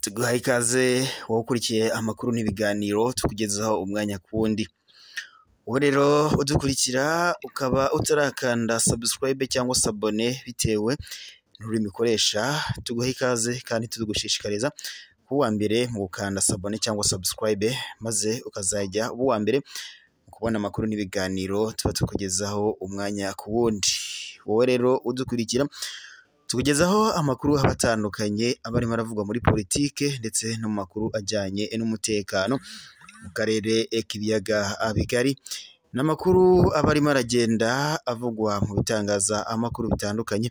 Tuguhaye ikaze wowe ukurikiye amakuru n'ibiganiro tukugezaho umwanya ku wundi. Wowe rero udukurikira ukaba utarakanda subscribe cyangwa s'abonner bitewe n'ururimi ukoresha, tuguha ikaze kandi tugushishikariza kuba uwa mbere mu gukanda s'abonner cyangwa subscribe, maze ukazajya uba uwa mbere mu kubona amakuru n'ibiganiro tuba tukugezaho umwanya ku wundi. Wowe rero udukurikira tukugezaho amakuru aba atandukanye aba arimo aravugwa muri politike ndetse no mu makuru ajyanye n'umutekano mu karere k'ibiyaga bigari. Ni amakuru aba arimo aragenda avugwa mu bitangazamakuru bitandukanye,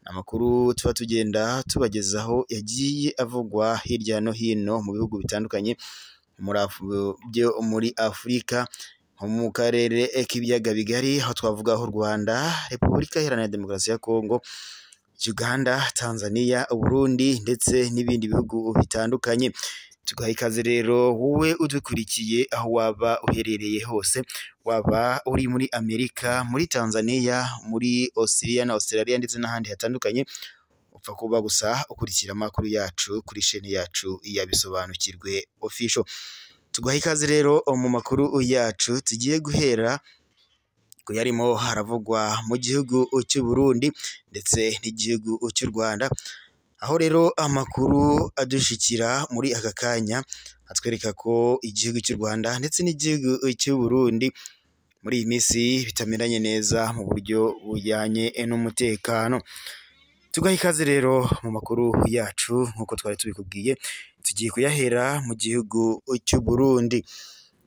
amakuru tuba tugenda tubagezaho yagiye avugwa hirya no hino mu bihugu bitandukanye byo muri Afurika, nko mu karere k'ibiyaga bigari, aho twavugaho u Rwanda, Repubulika Iharanira Demokarasi ya Kongo, Uganda, Tanzania, Burundi ndetse n'ibindi bihugu bitandukanye. Tuguhaye ikaze rero wowe udukurikiye aho waba uherereye hose, waba uri muri Amerika, muri Tanzania, muri Australia na Australia ndetse n'ahandi hatandukanye, upfa kuba gusa ukurikira amakuru yacu kuri sheni yacu ya Bisobanukirwe Official. Tuguhaye ikaze rero mu makuru yacu tugiye guhera ku yarimo haravugwa mu gihugu cy'u Burundi ndetse n'igihugu cy'u Rwanda, aho rero amakuru adushikira muri aka kanya atwereka ko igihugu cy'u Rwanda ndetse n'igihugu cy'u Burundi muri iyi minsi bitameranye neza mu buryo bujyanye n'umutekano. Tugaha ikaze rero mu makuru yacu nk'uko twari tubikubwiye, tugiye kuyahera mu gihugu cy'u Burundi.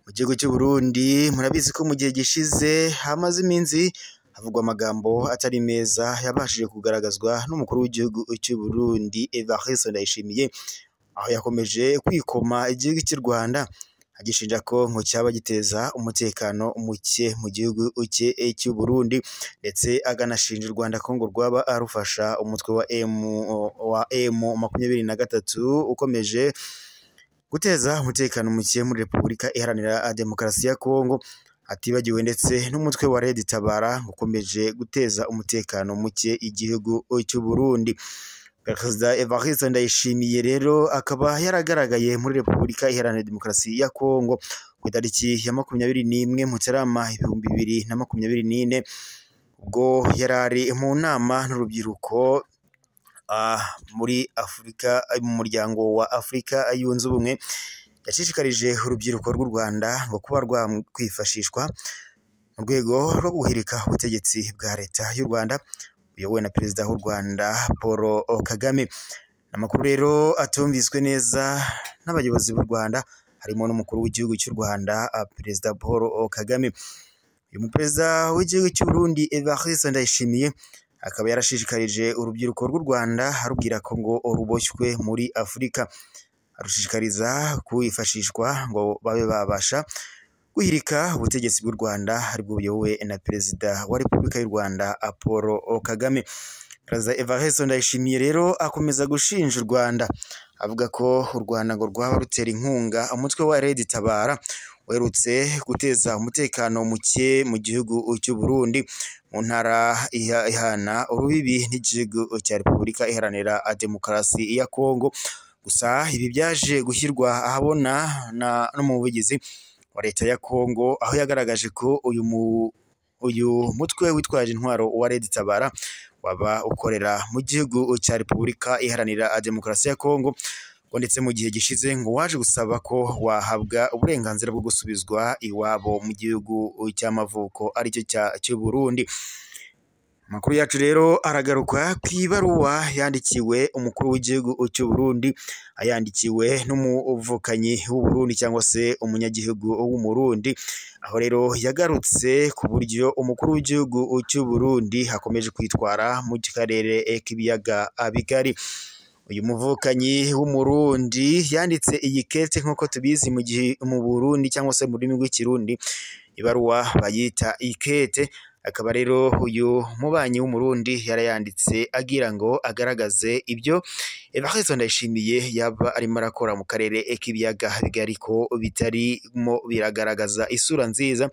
Mu gihugu cy'u Burundi murabizi ko mu gihe gishize hamaze iminsi havugwa amagambo atari meza yabashije kugaragazwa n'umukuru w'igihugu cy'u Burundi Evariste Ndayishimiye, aho yakomeje kwikoma igihugu cy'u Rwanda agishinja ko ngo cyaba giteza umutekano muke mu gihugu cye cy'u Burundi, ndetse akanashinja u Rwanda ko ngo rwaba rufasha umutwe wa M23 ukomeje guteza umutekano muke muri Repubulika Iharanira Demokarasi ya Kongo, atibagiwe ndetse n'umutwe wa Red Tabara ukomeje guteza umutekano muke igihugu cy'u Burundi. Perezida Evariste Ndayishimiye rero akaba yaragaragaye muri Repubulika Iharanira Demokarasi ya Kongo ku itariki ya 21 Mutarama 2024, ubwo yari ari mu nama n'urubyiruko muri Afurika, mu muryango wa Afurika yunze ubumwe. Yashishikarije urubyiruko rw'u Rwanda ngo kuba rwakwifashishwa mu rwego rwo guhirika ubutegetsi bwa leta y'u Rwanda buyobowe na Perezida w'u Rwanda Paul Kagame. Amakuru rero atumviswe neza n'abayobozi b'u Rwanda, harimo n'umukuru w'igihugu cy'u Rwanda Perezida Paul Kagame. Uyu muperezida w'igihugu cy'u Burundi Evariste Ndayishimiye akaba yarashishikarije urubyiruko rw'u Rwanda arubwira ko ngo ruboshywe muri Afurika, arushishikariza kwifashishwa ngo babe babasha guhirika ubutegetsi bw'u Rwanda aribwo buyobowe na Perezida wa Repubulika y'u Rwanda Paul Kagame. Perezida Evariste Ndayishimiye rero akomeza gushinja u Rwanda avuga ko u Rwanda ngo rwaba rutera inkunga umutwe wa Red Tabara uherutse guteza umutekano muke mu gihugu cy'u Burundi mu ntara ihana urubibi n'igihugu cya Repubulika Iharanira Demokarasi ya Kongo. Gusa ibi byaje gushyirwa ahabona n'umuvugizi wa leta ya Kongo, aho yagaragaje ko uyu mutwe witwaje intwaro wa Red Tabara waba ukorera mu gihugu cya Repubulika Iharanira Demokarasi ya Kongo, ngo ndetse mu gihe gishize ngo waje gusaba ko wahabwa uburenganzira bwo gusubizwa iwabo mu gihugu cy'amavuko aricyo cy'u Burundi. Amakuru yacu rero aragaruka ku ibaruwa yandikiwe umukuru w'igihugu cy'u Burundi, ayandikiwe n'umuvukanyi w'u Burundi cyangwa se umunyagihugu w'Umurundi, aho rero yagarutse ku buryo umukuru w'igihugu cy'u Burundi akomeje kwitwara mu karere k'ibiyaga bigari. Uyu muvukanyi w'Umurundi yanditse iyi kete nk'uko tubizi mu gihe mu Burundi cyangwa se mu rurimi rw'Ikirundi ibaruwa bayita ikete. Akaba rero uyu mubanyi w'Umurundi yarayanditse agira ngo agaragaze ibyo Evariste Ndayishimiye yaba arimo arakora mu karere k'ibiyaga bigari ko bitarimo biragaragaza isura nziza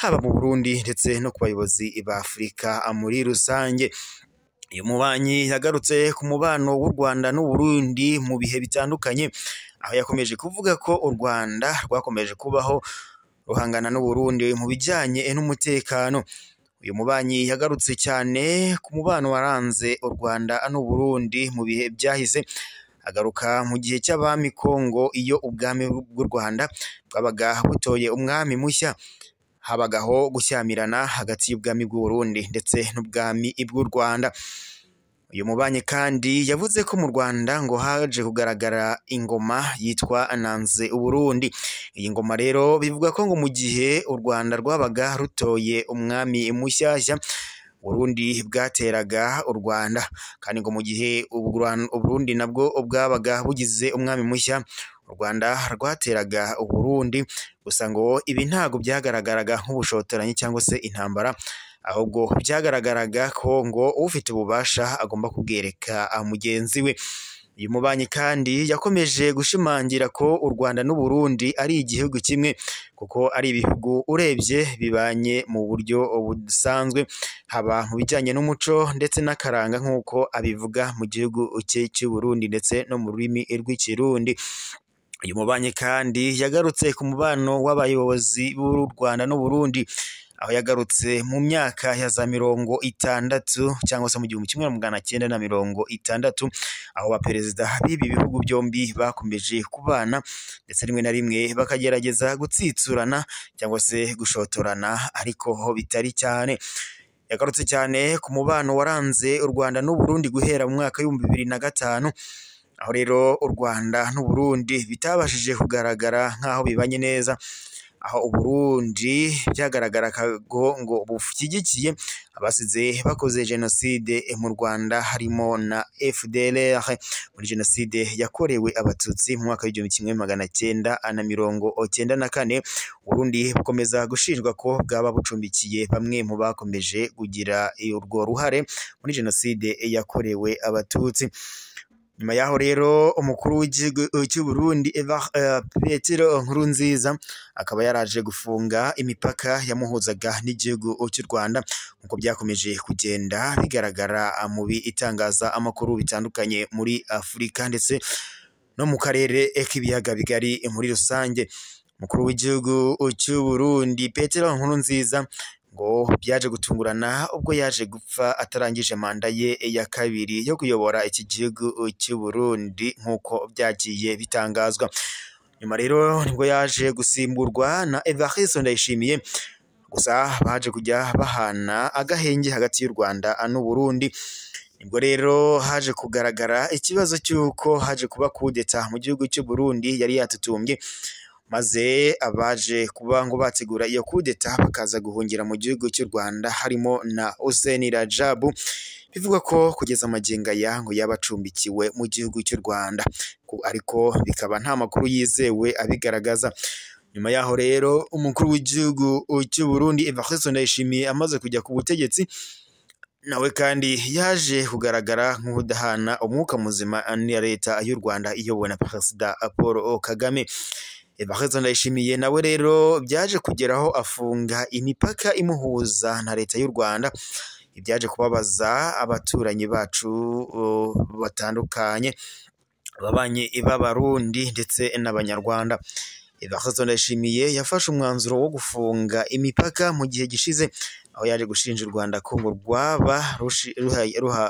haba mu Burundi ndetse no ku bayobozi ba Afurika muri rusange. Uyu mubanyi yagarutse ku mubano w'u Rwanda n'u Burundi mu bihe bitandukanye, aho yakomeje kuvuga ko u Rwanda rwakomeje kubaho ruhangana n'u Burundi mu bijyanye n'umutekano. Uyu mubanyi yagarutse cyane ku mubano waranze u Rwanda n'u Burundi mu bihe byahise, agaruka mu gihe cy'abami Kongo iyo ubwami bw'u Rwanda bwabaga butoye umwami mushya, habagaho gushyamirana hagati y'ubwami bw'u Burundi ndetse n'ubwami bw'u Rwanda. Uyu mubanyi kandi yavuze ko mu Rwanda ngo haje kugaragara ingoma yitwa Nanze Uburundi. Iyi ngoma rero bivuga ko ngo mu gihe u Rwanda rwabaga rutoye umwami mushyashya, Burundi bwateraga u Rwanda, kandi ngo mu gihe Uburundi nabwo bwabaga bugize umwami mushya, u Rwanda rwateraga Uburundi. Gusa ngo ibi ntabwo byagaragaraga nk'ubushotoranyi cyangwa se intambara, ahubwo byagaragaraga ko ngo ufite ububasha agomba kubwereka mugenzi we. Uyu mubanyi kandi yakomeje gushimangira ko u Rwanda n'u Burundi ari igihugu kimwe, kuko ari ibihugu urebye bibanye mu buryo busanzwe, haba mu bijyanye n'umuco ndetse n'akaranga nk'uko abivuga mu gihugu cye cy'u Burundi ndetse no mu rurimi rw'Ikirundi. Uyu mubanyi kandi yagarutse ku mubano w'abayobozi b'u Rwanda n'u Burundi, aho yagarutse mu myaka ya za 60 cyangwa se mu 1960, aho abaperezida b'ibi bihugu byombi bakomeje kubana ndetse rimwe na rimwe bakagerageza gutsitsurana cyangwa se gushotorana, ariko ho bitari cyane. Yagarutse cyane ku mubano waranze u Rwanda n'u Burundi guhera mu mwaka w'2005, aho rero u Rwanda n'u Burundi bitabashije kugaragara nk'aho bibanye neza, aho Uburundi byagaragaraga ngo bushyigikiye abasize bakoze jenoside mu Rwanda, harimo na FDLR muri jenoside yakorewe Abatutsi mu mwaka w'1994. Uburundi bukomeza gushinjwa ko bwaba bucumbikiye bamwe mu bakomeje kugira urwo ruhare muri jenoside yakorewe Abatutsi. Nyuma yaho rero umukuru w'igihugu cy'u Burundi Petero Nkurunziza akaba yaraje gufunga imipaka yamuhuzaga n'igihugu cy'u Rwanda, nk'uko byakomeje kugenda bigaragara mu bitangazamakuru bitandukanye muri Afurika ndetse no mu karere k'ibiyaga bigari muri rusange. Umukuru w'igihugu cy'u Burundi Petero Nkurunziza ngo byaje gutungurana ubwo yaje gupfa atarangije manda ye ya kabiri yo kuyobora iki gihugu cy'u Burundi nk'uko byagiye bitangazwa. Nyuma rero nibwo yaje gusimburwa na Evariste Ndayishimiye, gusa baje kujya bahana agahenge hagati y'u Rwanda n'u Burundi. Nibwo rero haje kugaragara ikibazo cy'uko haje kuba kudeta mu gihugu cy'u Burundi yari yatutumbye, maze abaje kuba ngo bategura iyo kudeta bakaza guhungira mu gihugu cy'u Rwanda, harimo na Hussein Rajabu, bivugwa ko kugeza magingo aya ngo yabacumbikiwe mu gihugu cy'u Rwanda, ariko bikaba nta makuru yizewe abigaragaza. Nyuma yaho rero umukuru w'igihugu cy'u Burundi Evariste Ndayishimiye amaze kujya ku butegetsi, nawe kandi yaje kugaragara nk'udahana umwuka muzima na leta y'u Rwanda iyobowe na Perezida Paul Kagame. Evariste Ndayishimiye nawe rero byaje kugeraho afunga imipaka imuhuza na leta y'u Rwanda, ibyaje kubabaza abaturanyi bacu batandukanye, ababanyi b'Abarundi ndetse n'Abanyarwanda. Evariste Ndayishimiye yafashe umwanzuro wo gufunga imipaka mu gihe gishize, aho yaje gushinja u Rwanda ko ngo rwaba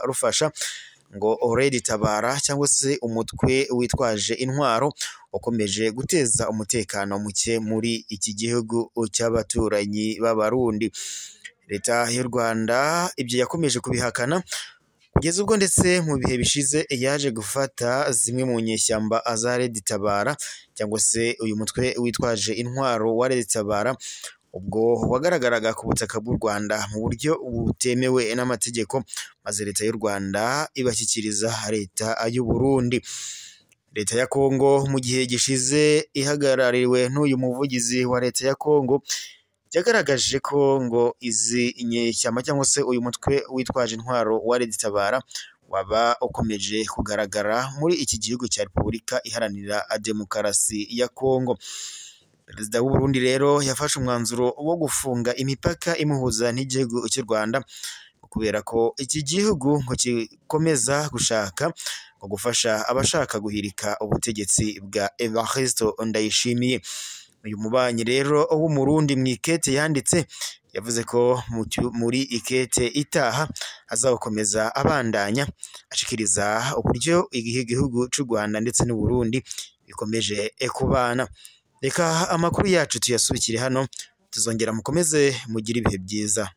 rufasha ngo Red Tabara cyangwa se umutwe witwaje intwaro wakomeje guteza umutekano muke muri iki gihugu cy'abaturanyi b'Abarundi. Leta y'u Rwanda ibyo yakomeje kubihakana kugeza ubwo ndetse mu bihe bishize yaje gufata zimwe mu nyeshyamba za Red Tabara cyangwa se uyu mutwe witwaje intwaro wa Red Tabara, ubwo wagaragaraga ku butaka bw'u Rwanda mu buryo butemewe n'amategeko, maze leta y'u Rwanda ibashyikiriza leta y'u Burundi. Leta ya Kongo mu gihe gishize ihagarariwe n'uyu muvugizi wa leta ya Kongo yagaragaje ko ngo izi nyeshyamba cyangwa se uyu mutwe witwaje intwaro wa Red Tabara waba ukomeje kugaragara muri iki gihugu cya Repubulika Iharanira Demokarasi ya Kongo. Perezida w'u Burundi rero yafashe umwanzuro wo gufunga imipaka imuhuza n'igihugu cy'u Rwanda, kubera ko iki gihugu ngo gikomeza gushaka ngo gufasha abashaka guhirika ubutegetsi bwa Evariste Ndayishimiye. Uyu mubanyi rero w'Umurundi mu ikete yanditse yavuze ko muri ikete itaha azakomeza abandanya ashikiriza uburyo igihugu c'u Rwanda ndetse n'u Burundi bikomeje kubana. Reka amakuru yacu tuyasubikire hano, tuzongera mukomeze mugire ibihe byiza.